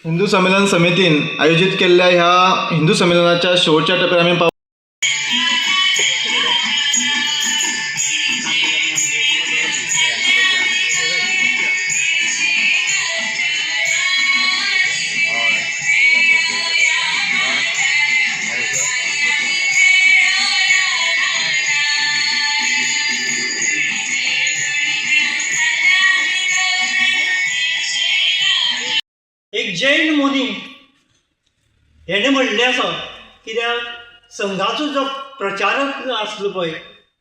हिंदू संमेलन समितीन आयोजीत केल्ल्या ह्या हिंदू संमेलनाच्या शेवटच्या टप्प्यार आमी पाव. एक जैन मुनी हेणें म्हणिल्लें आसा, कित्याक संघाचो जो प्रचारक आसलो पळय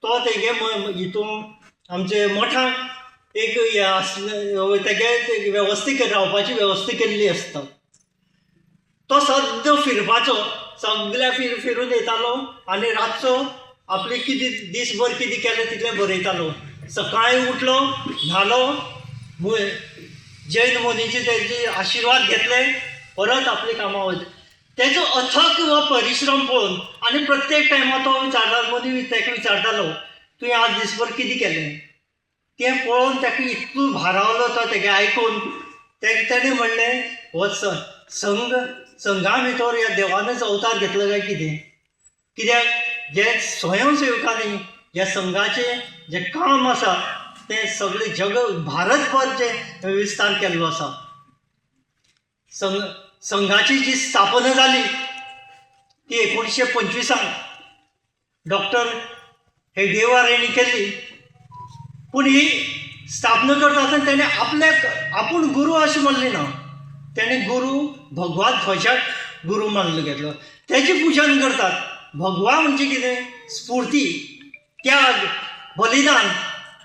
तो तेगे हितून आमचे मठांत एक हें आसलें, तेगे वेवस्था रावपाची वेवस्था केल्ली आसता. तो सद्दां फिरपाचो, सगल्या फिरून येतालो आनी रातचो आपले कितें दीसभर कितें केलें तितलें बरयतालो. सकाळीं उठलो, न्हालो, जैन मुनीचे तेजे आशिर्वाद घेतले, परत आपली कामां वयता. तेजो अथक हो परिश्रम पळोवन आनी प्रत्येक टायमार तो विचारता, मुनी ताका विचारतालो, तुवें आज दीसभर कितें केलें? तें पळोवन ताका इतलो भारावलो तो तेगे आयकून. तेणें म्हणलें, हो संघ संघा भितर ह्या देवानच अवतार घेतलो काय कितें? कित्याक जे स्वयंसेवकांनी ह्या संघाचें जें काम आसा तें सगळें जग भारतभर जें विस्तार केल्लो आसा. संघाची जी स्थापना जाली ती 1925 डॉक्टर हेडगेवार हांणी केल्ली. पूण ही स्थापना करता आसतना तेणें आपल्याक आपूण गुरू अशें म्हणलें ना, तेणें गुरू भगवा ध्वजाक गुरू मानलो घेतलो. तेजें पुजन करतात. भगवा म्हणजे कितें? स्फुर्ती, त्याग, बलिदान.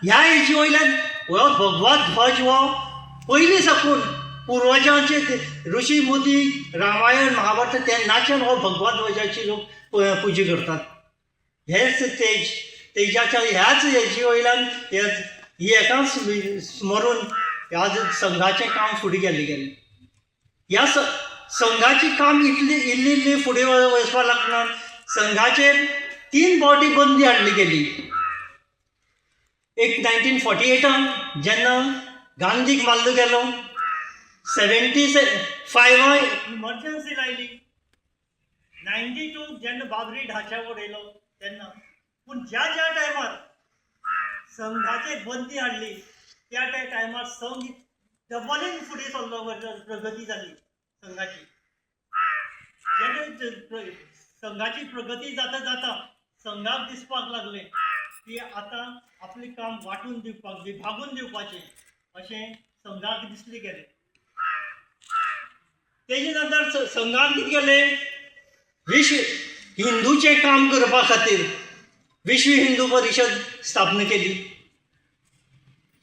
ह्या हेजे वयल्यान हो भगवा ध्वज हो पयलीं साकून पुर्वजांचे ऋषी मुनी रामायण महाभारत तेन्नाच्यान हो भगवा ध्वजाची लोक पुजा करतात. हेच तेज तेजाच्या ह्याच हेजे वयल्यान ही एकाच स्मरून ह्या संघाचें काम फुडें गेल्लें गेलें. ह्या संघाचें काम इतली इल्ली इल्ली फुडें वचपाक लागना. संघाचेर 3 फावटी बंदी हाडली गेली. एक 1948 जेन्ना गांधीक मारलो गेलो, 75 इमर्जन्सी लायली, 92 जेन्ना बाबरी ढाच्या उडयलो तेन्ना. पूण ज्या ज्या टायमार संघाचेर बंदी हाडली त्या त्या टायमार संघ डबलीन फुडें सरलो, प्रगती जाली संघाची. जेन्ना संघाची प्रगती जाता जाता संघाक दिसपाक लागलें की आतां आपलें काम वांटून दिवपाक, विभागून दिवपाचें अशें संघाक दिसलें गेलें. तेजे नंतर संघान कितें केलें, विश्व हिंदूचें काम करपा खातीर विश्व हिंदू परिशद स्थापना केली.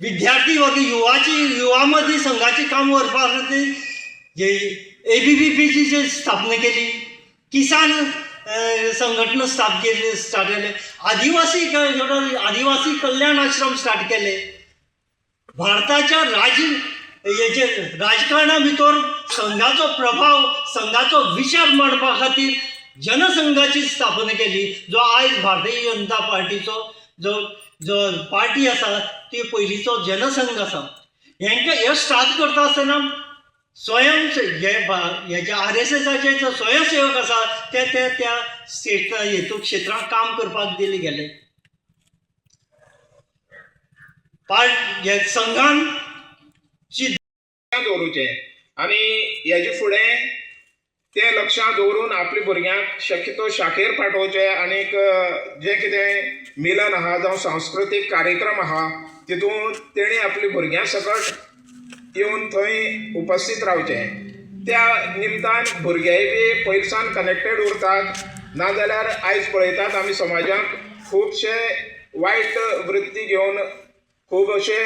विद्यार्थी वर्ग युवाची युवा मदीं संघाचें काम व्हरपा खातीर जे ABVPची जे स्थापना केली, किसान संघटना स्थापन केली, स्टार्ट केले, आदिवासी आदिवासी कल्याण आश्रम स्टार्ट केले. भारताच्या हेजे राजकारणा भितर संघाचो प्रभाव, संघाचो विचार मांडपा खातीर जनसंघाची स्थापना केली, जो आयज भारतीय जनता पार्टीचो जो जो पार्टी आसा ती पयलींचो जनसंघ आसा. हेंकां हे स्टार्ट करता आसतना स्वयं हे हेजे RSSाचे जो स्वयंसेवक आसा ते ते त्या स्टेट हेतू क्षेत्रांत काम करपाक दिले गेले. पार्ट हे संघान दवरूचें आनी हेजे फुडें तें लक्षांत दवरून आपल्या भुरग्यांक शक्यतो शाखेर पाठोवचें आनीक जें कितें मिलन आहा जावं सांस्कृतीक कार्यक्रम आहा तितून तेणी आपल्या भुरग्यां सकट येवन थंय उपस्थीत रावचें. त्या निमतान भुरगेय बी पयलसान कनेक्टेड उरतात. नाजाल्यार आयज पळयतात आमी समाजांत खुबशे वायट वृत्ती घेवन खूब अशे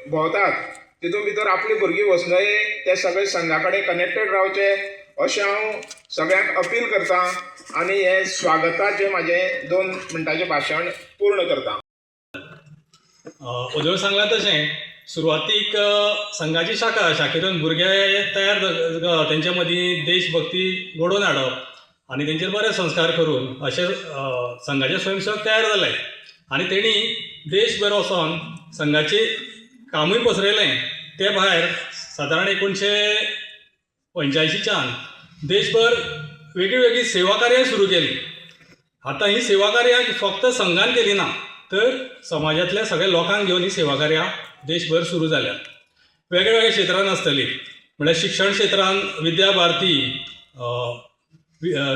भोंवतात, तितून भितर आपली भुरगीं वचनये, ते सगळे संघा कडेन कनेक्टेड रावचे अशें हांव सगळ्यांक अपील करता आनी हें स्वागताचें म्हाजें 2 मिनटाचें भाशण पूर्ण करता. उदय सांगलां तशें सुरवातीक संघाची शाखा शाखेतून भुरगे तयार तेंच्या मदीं देशभक्ती घडोवन हाडप आनी तेंचेर बरे संस्कार करून अशे संघाचे स्वयंसेवक तयार जाले आनी तेणी देशभर वचोन संघाचें कामूय पसरयलें. ते भायर सादारण पंच्यायशीच्यान देशभर वेगळीं वेगळीं सेवा कार्यां सुरू केलीं. आतां हीं सेवा कार्यां फक्त संघान केली ना, तर समाजांतल्या सगळ्या लोकांक घेवन हीं सेवा कार्यां देशभर सुरू जाल्यांत. वेगळ्या वेगळ्या क्षेत्रांत आसतलीं, म्हणल्यार शिक्षण क्षेत्रांत विद्या भारती,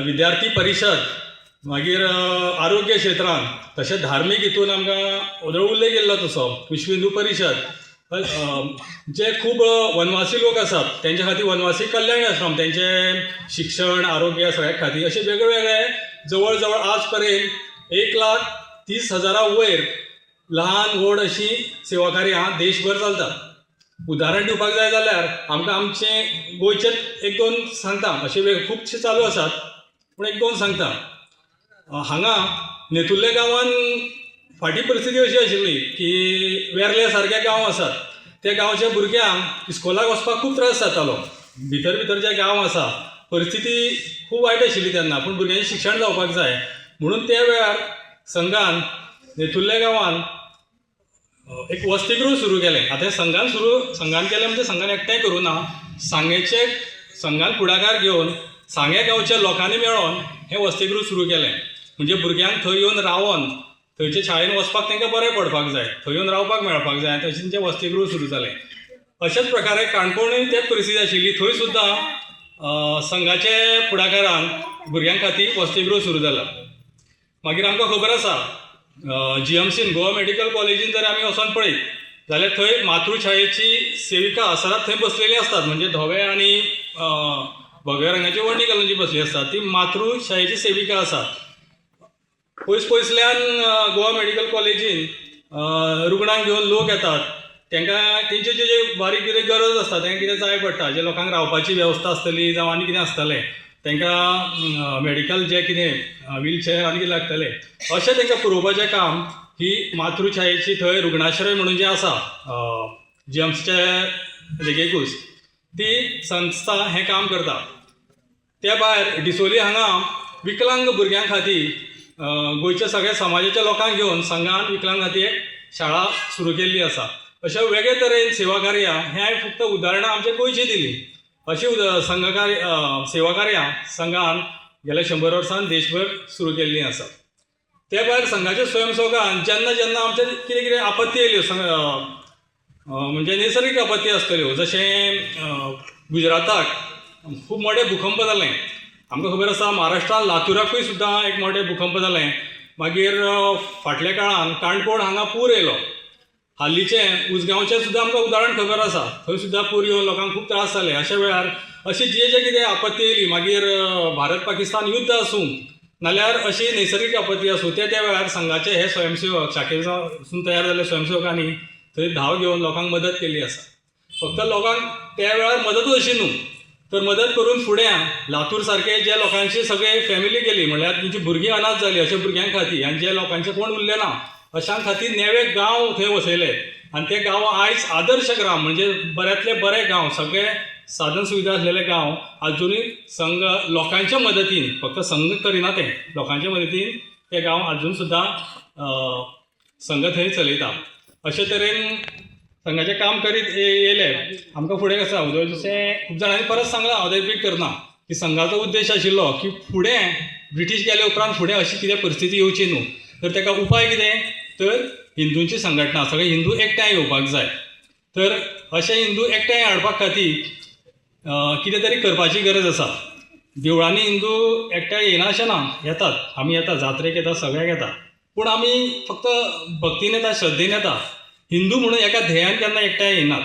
विद्यार्थी परिशद, मागीर आरोग्य क्षेत्रांत, तशेंच धार्मीक हितून आमकां व्हडलो उल्लेख केल्लो तसो विश्व हिंदू परिशद, जे खूब वनवासी लोक आसात तेंच्या खातीर वनवासी कल्याण आश्रम, तेंचें शिक्षण आरोग्य सगळ्या खातीर अशे वेगळे वेगळे जवळ जवळ आज पर्यंत 1,30,000 वयर ल्हान व्हड अशीं सेवा कार्यां देशभर चलतात. उदाहरण दिवपाक जाय जाल्यार आमकां आमचें गोंयचेच एक दोन सांगता, अशे खुबशे चालू आसात पूण एक दोन सांगता. हांगा नेतुर्ले गांवांत फाटीं परिस्थिती अशी आशिल्ली की वेर्ले सारके गांव आसात त्या गांवच्या भुरग्यांक इस्कोलाक वचपाक खूब त्रास जातालो. भितर भितर जे गांव आसा परिस्थिती खूब वायट आशिल्ली तेन्ना, पूण भुरग्यांचें शिक्षण जावपाक जाय म्हणून त्या वेळार संघान नेतुर्ले गांवांत एक वसतीगृह सुरू केलें. आतां संघान संघान केलें म्हणजे संघान एकठांय करूं ना, सांगेचे संघान फुडाकार घेवन सांगे गांवच्या लोकांनी मेळोन हें वसतीगृह सुरू केलें. म्हणजे भुरग्यांक थंय येवन रावन थंयचे शाळेन वचपाक तांकां बरें पडपाक जाय, थंय येवन रावपाक मेळपाक जाय, तशें तेंचें वसतीगृह सुरू जालें. अशेंच प्रकारे काणकोणूय तेच परिस्थिती आशिल्ली, थंय सुद्दां संघाचे फुडाकारान भुरग्यां खातीर वसतीगृह सुरू जाला. मागीर आमकां खबर आसा जीएमसीन गोवा मेडिकल कॉलेजीन जर आमी वचोन पळयत जाल्यार थंय मातृछायेची सेविका सदांच थंय बसलेली आसतात, म्हणजे धवे आनी भगव्या रंगाची वण्णी घालून जी बसली आसतात ती मातृछायेची सेविका आसात. पयस पयसल्यान गोवा मेडिकल कॉलेजीन रुग्णांक घेवन लोक येतात, तांकां तेंचे जे जे बारीक कितें गरज आसता, तांकां कितें जाय पडटा, जे लोकांक रावपाची वेवस्था आसतली जावं आनी कितें आसतलें, तांकां मेडिकल जें कितें व्हीलचेर आनी कितें लागतलें, अशें तांकां पुरोवपाचें काम ही मातृछायेची थंय रुग्णाश्रय म्हणून जें आसा जीएमसीच्या देगेकूच ती संस्था हें काम करता. त्या भायर डिसोली हांगा विकलांग भुरग्यां खातीर गोंयच्या सगळ्या समाजाच्या लोकांक घेवन संघान विकलांग खातीर एक शाळा सुरू केल्ली आसा. अशे वेगळे तरेन सेवा कार्यां हें हांवें फक्त उदाहरणां आमच्या गोंयची दिलीं. अशी संघकार्य सेवा कार्यां संघान गेल्या 100 वर्सान देशभर सुरू केल्लीं आसात. ते भायर संघाच्या स्वयंसेवकान जेन्ना जेन्ना आमच्या कितें कितें आपत्ती येयल्यो, म्हणजे नैसर्गीक आपत्ती आसतल्यो, जशें गुजराताक खूब मोठे भुकंप जालें, आमकां खबर आसा महाराष्ट्रान लातुराकूय सुद्दां एक मोठें भुकंप जालें. मागीर फाटल्या काळान काणकोण हांगा पूर येयलो, हालींचें उजगांवचें सुद्दां आमकां उदाहरण खबर आसा, थंय सुद्दां पूर येवन लोकांक खूब त्रास जाले. अशा वेळार अशी जे जे कितें आपत्ती येयली, मागीर भारत पाकिस्तान युद्ध आसूं नाल्यार अशी नैसर्गीक आपत्ती आसूं, त्या त्या वेळार संघाचे हे स्वयंसेवक शाखेसून तयार जाल्ले स्वयंसेवकांनी थंय धांव घेवन लोकांक मदत केल्ली आसा. फक्त लोकांक त्या वेळार मदतूच अशी न्हू, तर मदत करून फुडें लातूर सारके जे लोकांची सगळे फॅमिली गेली, म्हणल्यार तेंची भुरगीं अनाथ जालीं अशा भुरग्यां खातीर आनी जे लोकांचे कोण उरले ना अशां खातीर नेवे गांव थंय वसयले आनी ते गांव आयज आदर्श ग्राम, म्हणजे बऱ्यांतले बरे गांव, सगळे साधन सुविधा आसलेले गांव आजुनूय संघ लोकांच्या मदतीन, फक्त संघ करिना ते, लोकांच्या मदतीन ते गांव आजून सुद्दां संघ थंय चलयता. अशे तरेन संघाचें काम करीत येयले. आमकां फुडें आसा उदय जशें खूब जाणांनी परत सांगलां, हांव रिपीट करना, की संघाचो उद्देश आशिल्लो की फुडें ब्रिटीश गेले उपरांत फुडें अशी कितें परिस्थिती येवची न्हू, तर ताका उपाय कितें, तर हिंदूंची संघटना, सगळे हिंदू एकठांय येवपाक जाय. तर अशे हिंदू एकठांय हाडपा खातीर कितें तरी करपाची गरज आसा. देवळांनी हिंदू एकठांय येना अशें ना, येतात, आमी येता, जात्रेक येता, सगळ्याक येता, पूण आमी फक्त भक्तीन येता, श्रद्धेन येता, हिंदू म्हणून एका ध्येयान केन्ना एकठांय येनात.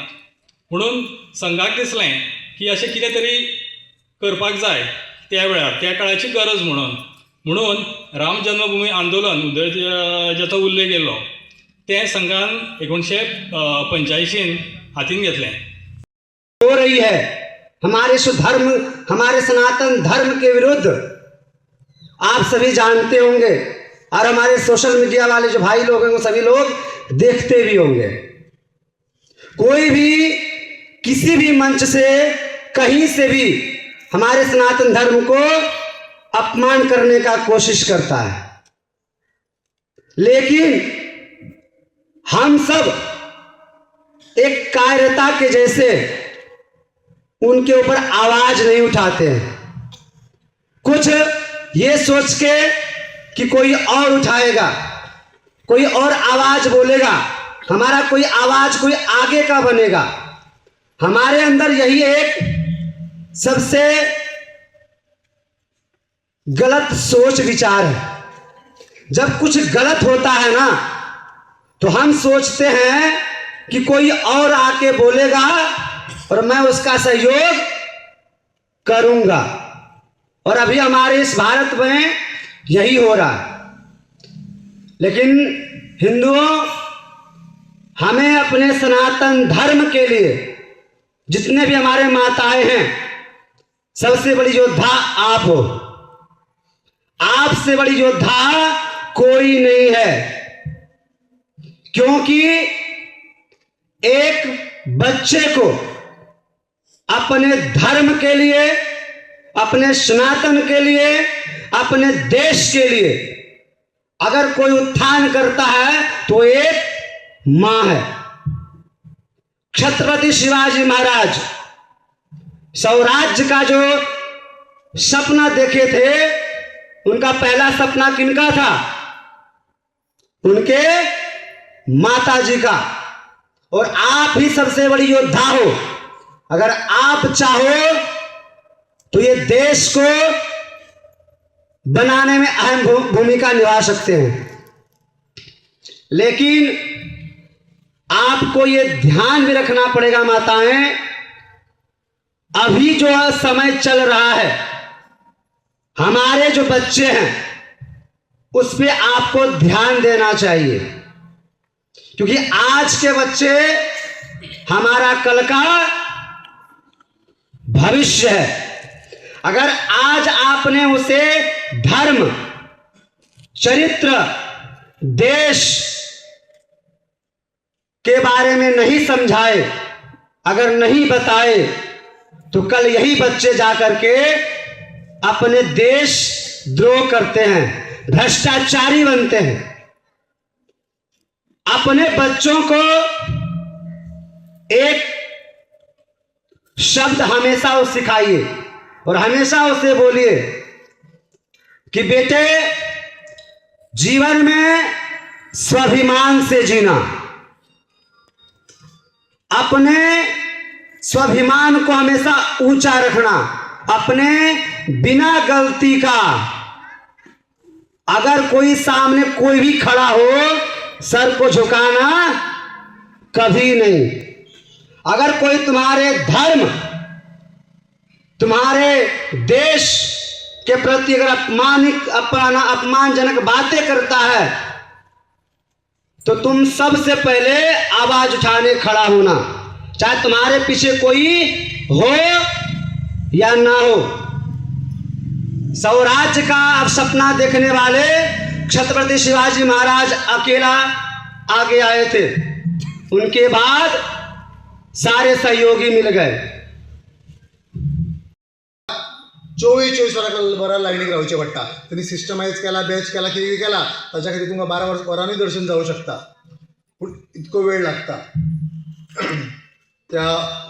म्हणून संघाक दिसलें की अशें कितें तरी करपाक जाय त्या वेळार, त्या काळाची गरज म्हणून, म्हणून राम जन्मभूमी आंदोलन उदय ज्याचो उल्लेख केलो तें संघान 1985 हातीन घेतलें. हो रही है हमारे धर्म, हमारे सनातन धर्म के विरुद्ध, आप सभी जानते होंगे और हमारे सोशल मीडिया वाले जो भाई लोग हैं वो सभी लोग देखते भी होंगे। कोई भी किसी भी मंच से कहीं से भी हमारे सनातन धर्म को अपमान करने का कोशिश करता है, लेकिन हम सब एक कायरता के जैसे उनके ऊपर आवाज नहीं उठाते हैं। कुछ ये सोच के कि कोई और उठाएगा, कोई और आवाज बोलेगा, हमारा कोई आवाज कोई आगे का बनेगा। हमारे अंदर यही एक सबसे गलत सोच विचार है। जब कुछ गलत होता है ना, तो हम सोचते हैं कि कोई और आके बोलेगा और मैं उसका सहयोग करूंगा। और अभी हमारे इस भारत में यही हो रहा है। लेकिन हिंदुओं, हमें अपने सनातन धर्म के लिए जितने भी हमारे माताएं हैं, सबसे बड़ी योद्धा आप हो। आपसे बड़ी योद्धा कोई नहीं है, क्योंकि एक बच्चे को अपने धर्म के लिए, अपने सनातन के लिए, अपने देश के लिए अगर कोई उत्थान करता है तो एक मां है। छत्रपति शिवाजी महाराज स्वराज्य का जो सपना देखे थे, उनका पहला सपना किनका था? उनके माताजी का। और आप ही सबसे बड़ी योद्धा हो। अगर आप चाहो तो ये देश को बनाने में अहम भूमिका निभा सकते हैं। लेकिन आपको ये ध्यान भी रखना पड़ेगा माताएं, अभी जो समय चल रहा है, हमारे जो बच्चे हैं उस पे आपको ध्यान देना चाहिए, क्योंकि आज के बच्चे हमारा कल का भविष्य है। अगर आज आपने उसे धर्म, चरित्र, देश के बारे में नहीं समझाए, अगर नहीं बताए, तो कल यही बच्चे जाकर के अपने देश द्रोह करते हैं, भ्रष्टाचारी बनते हैं। अपने बच्चों को एक शब्द हमेशा वो सिखाइए और हमेशा उसे बोलिए कि बेटे, जीवन में स्वाभिमान से जीना, अपने स्वाभिमान को हमेशा ऊंचा रखना, अपने बिना गलती का अगर कोई सामने कोई भी खड़ा हो, सर को झुकाना कभी नहीं। अगर कोई तुम्हारे धर्म, तुम्हारे देश के प्रति अगर अपमानजनक बातें करता है, तो तुम सबसे पहले आवाज उठाने खड़ा होना, चाहे तुम्हारे पीछे कोई हो या ना हो। स्वराज्य का अब सपना देखने वाले छत्रपति शिवाजी महाराज अकेला आगे आए थे, उनके बाद सारे सहयोगी मिल गए। 24 24 वरां लायनीक रावचें पडटा। तेणी सिस्टमायज केला, बॅच केला, कितें केला, ताच्या खातीर तुमकां 12 वरांनी दर्शन जावं शकता, पूण इतको वेळ लागता। त्या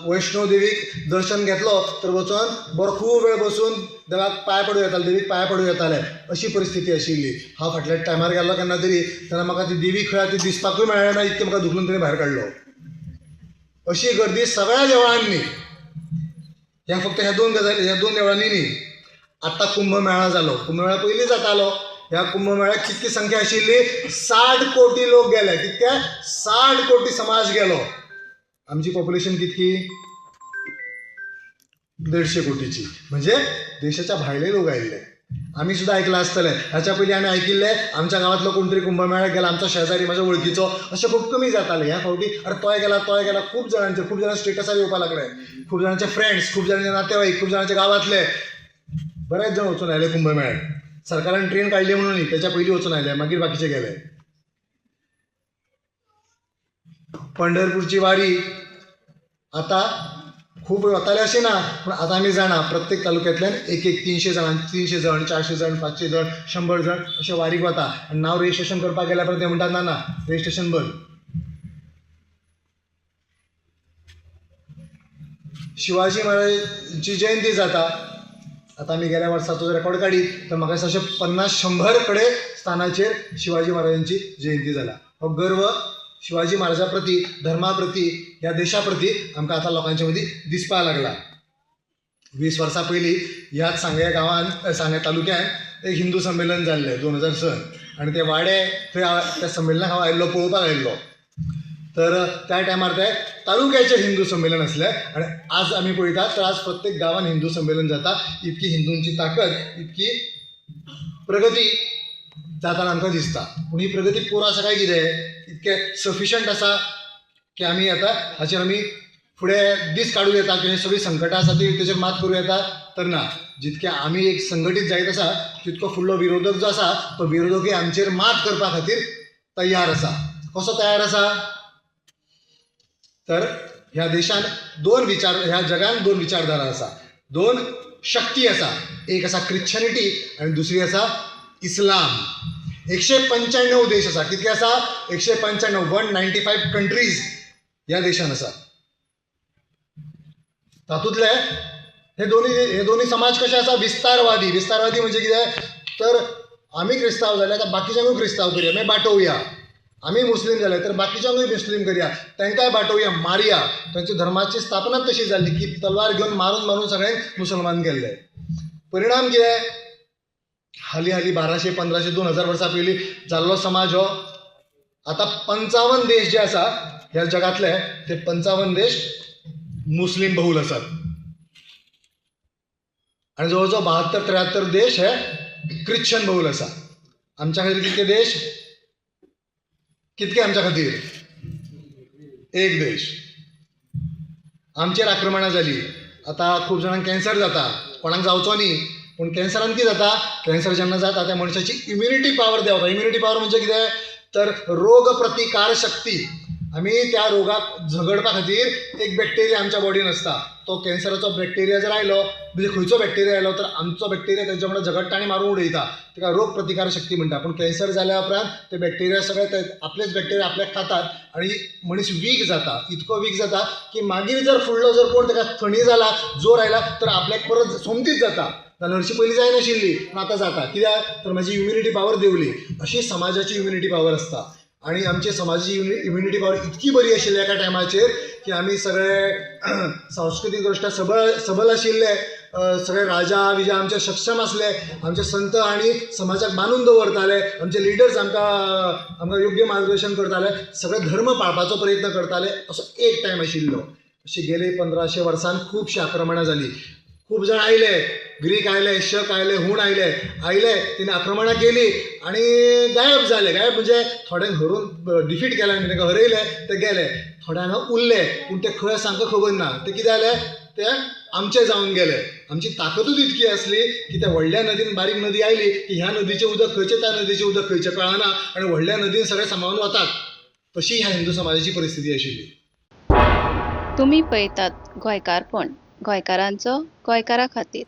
वैष्णव देवीक दर्शन घेतलो तर वचोन बरो खूब वेळ बसून देवाक पांय पडूं येताले, देवीक पांय पडूं येताले, अशी परिस्थिती आशिल्ली। हांव फाटल्या टायमार गेल्लो केन्ना तरी, तेन्ना म्हाका ती देवी खंय आसा ती दिसपाकूय मेळ्ळें ना, इतकें म्हाका धुकलून तेणी भायर काडलो। अशी गर्दी सगळ्या देवळांनी, ह्या फक्त ह्या दोन गजाली, ह्या दोन देवळांनी न्ही। आतां कुंभमेळा जालो, कुंभमेळा पयलीं जातालो, ह्या कुंभमेळ्याक कितकी संख्या आशिल्ली, 60 कोटी लोक गेले। कितके? 60 कोटी समाज गेलो। आमची पॉप्युलेशन कितकी? 150 कोटीची, म्हणजे देशाच्या भायले लोक आयिल्ले। आमी सुद्दां आयकलां आसतलें, ह्याच्या पयलीं आमी आयकिल्लें आमच्या गांवांतलो कोण तरी कुंभमेळ्याक गेला, आमचो शेजारी, म्हाज्या वळखीचो, अशें खूब कमी जातालें। ह्या फावटी अरे तोय गेला, तोय गेला, खूब जाणांचे, खूब जाणां स्टेटसार येवपाक लागले, खूब जाणांचे फ्रेंड्स, खूब जाणांचे नातेवाईक, खूब जाणांचे गांवांतले बरेच जाण वचून आयले कुंभमेळ्याक। सरकारान ट्रेन काडली म्हणून न्ही, तेच्या पयलीं वचून आयले, मागीर बाकीचे गेले। पंढरपूरची वारी आतां खूब वताले अशें ना, पूण आतां आमी जाणा प्रत्येक तालुक्यांतल्यान एक एक 300 जाण, 300 जण, 400 जण, 500 जण, 100 जण अशे वारीक वता। आनी नांव रजिस्ट्रेशन करपाक गेल्या उपरांत ते म्हणटात ना ना रजिस्ट्रेशन बंद। शिवाजी महाराजांची जयंती जाता. आतां आमी गेल्या वर्साचो रेकॉर्ड काडीत तर म्हाका दिसता अशें 50-100 कडेन स्थानाचेर शिवाजी महाराजांची जयंती जाला. हो गर्व शिवाजी महाराजा प्रती, धर्मा प्रती, ह्या देशा प्रती आमकां आतां लोकांचे मदीं दिसपाक लागला. 20 वर्सां पयलीं ह्याच सांगें गांवांत, सांगें तालुक्यांत एक हिंदू संमेलन जाल्लें 2000 आनी ते वाडे थंय त्या संमेलनाक हांव आयिल्लो, पळोवपाक आयिल्लो. तर त्या टायमार ते तालुक्याचें हिंदू संमेलन आसलें आनी आज आमी पळयतात तर आज प्रत्येक गांवांत हिंदू संमेलन जाता. इतकी हिंदूंची ताकद, इतकी प्रगती जाताना आमकां दिसता. पूण ही प्रगती पुरो आसा काय कितें, इतकें सफिशंट आसा की आमी आतां हाचेर आमी फुडें दीस काडूं येता किंवा सगळीं संकटां आसा ती तेचेर मात करूं येता, तर ना. जितकें आमी एक संघटीत जायत आसा तितको फुडलो विरोधक जो आसा तो विरोधकूय आमचेर मात करपा खातीर तयार आसा. कसो तयार आसा तर ह्या देशान दोन विचार, ह्या जगान दोन विचारधारा आसा, दोन शक्ती आसा. एक आसा क्रिश्चनिटी आनी दुसरी आसा इस्लाम. 195 देश आसा. कितके आसा? 195, 195 कंट्रीज ह्या देशान आसा. तातूंतले हे दोन्ही समाज कशे आसा? विस्तारवादी. विस्तारवादी म्हणजे कितें तर आमी क्रिस्तांव जाले आतां बाकीच्यांकूय क्रिस्तांव करया, मागीर बाटोवया. आमी मुस्लीम जाले तर बाकीच्यांकूय मुस्लीम करया, तांकांय बाटोवया, मारया. तांच्या धर्माची स्थापनाच तशी जाल्ली की तलवार घेवन मारून मारून सगळ्यांक मुसलमान केल्ले. परिणाम कितें? हालीं हालीं 1200, 1500, 2000 वर्सां पयलीं जाल्लो समाज हो आतां 55 देश जे आसा ह्या जगांतले ते 55 देश मुस्लीम बहुल आसात आनी जवळ जवळ 72-73 देश हे क्रिश्चन बहुल आसा. आमच्या खातीर कितके देश? कितके आमच्या खातीर? एक देश. आमचेर आक्रमणां जाली. आतां खूब जाणांक कॅन्सर जाता, कोणाक जावचो न्ही, पूण कॅन्सरान कितें जाता? कॅन्सर जेन्ना जाता त्या मनशाची इम्युनिटी पावर देंवता. इम्युनिटी पावर म्हणजे कितें तर रोग प्रतिकार शक्ती. आमी त्या रोगाक झगडपा खातीर एक बॅक्टेरिया आमच्या बॉडीन आसता. तो कॅन्सराचो बॅक्टेरिया जर आयलो, म्हणजे खंयचो बॅक्टेरिया आयलो तर आमचो बॅक्टेरिया तेंच्या वांगडा झगडटा आनी मारून उडयता. ताका रोग प्रतिकार शक्ती म्हणटा. पूण कॅन्सर जाल्या उपरांत ते बॅक्टेरिया सगळे ते आपलेच बॅक्टेरिया आपल्याक खातात आनी मनीस वीक जाता. इतको वीक जाता की मागीर जर फुडलो जर कोण ताका थंडी जाला, जोर आयला तर आपल्याक परत सोमतीच जाता. जाल्यार हरशीं पयलीं जायनाशिल्ली पूण आतां जाता. कित्याक तर म्हाजी इम्युनिटी पावर देंवली. अशी समाजाची इम्युनिटी पावर आसता. आनी आमच्या समाजाची इम्युनिटी पावर इतकी बरी आशिल्ली एका टायमाचेर की आमी सगळे सांस्कृतीक दृश्ट्या सबल आशिल्ले, सगळे राजा विजा आमचे सक्षम आसले, आमचे संत आनी समाजाक बांदून दवरताले, आमचे लिडर्स आमकां योग्य मार्गदर्शन करताले, सगळे धर्म पाळपाचो प्रयत्न करताले. असो एक टायम आशिल्लो. अशी गेले 1500 वर्सान खुबशीं आक्रमणां जालीं. खूब जाण आयले, ग्रीक आयले, शक आयले, हूण आयले, आयले तेणी आक्रमणां केली आनी गायब जाले. गायब म्हणजे थोड्यांक हरोवन डिफीट केले आनी तांकां हरयले, ते गेले. थोडे हांगा उरले पूण ते खंय आसा आमकां खबर ना. ते कितें जालें? ते आमचे जावन गेले. आमची ताकदूच इतकी आसली की त्या व्हडल्या नदीन बारीक नदी आयली की ह्या नदीचें उदक खंयचें, त्या नदीचें उदक खंयचें कळना आनी व्हडल्या नदीन सगळें सामावन वतात. तशी ह्या हिंदू समाजाची परिस्थिती आशिल्ली. तुमी पळयतात गोंयकारपण, गोंयकारांचो गोंयकारा खातीर.